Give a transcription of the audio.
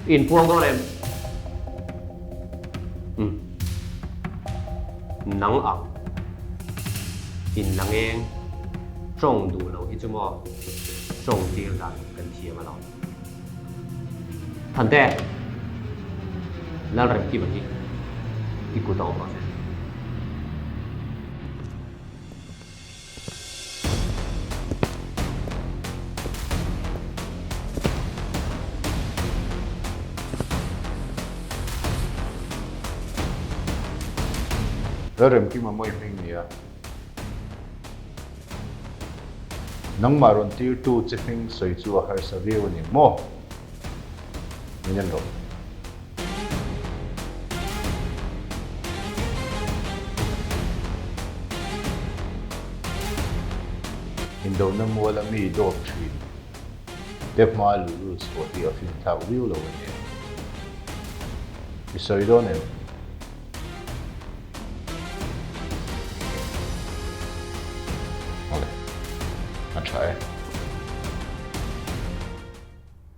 Inpuang dawn em? Umm. Nang ang. Inlangeng tawng duh lo hi chu maw tawng tir dan kan thiam alawm. Thante, Lalremkima hi i kut a awm rawh se. Lalremkima mawi hming nia. Nangmah rawn tirtu che hming sawi chu a harsa viau a ni maw? Min en rawh. Indona muala mi dawp thin te hma luhlul chhuah hi a finthlak viau lo a nia. I sawi dawn em? Awle, a tha e.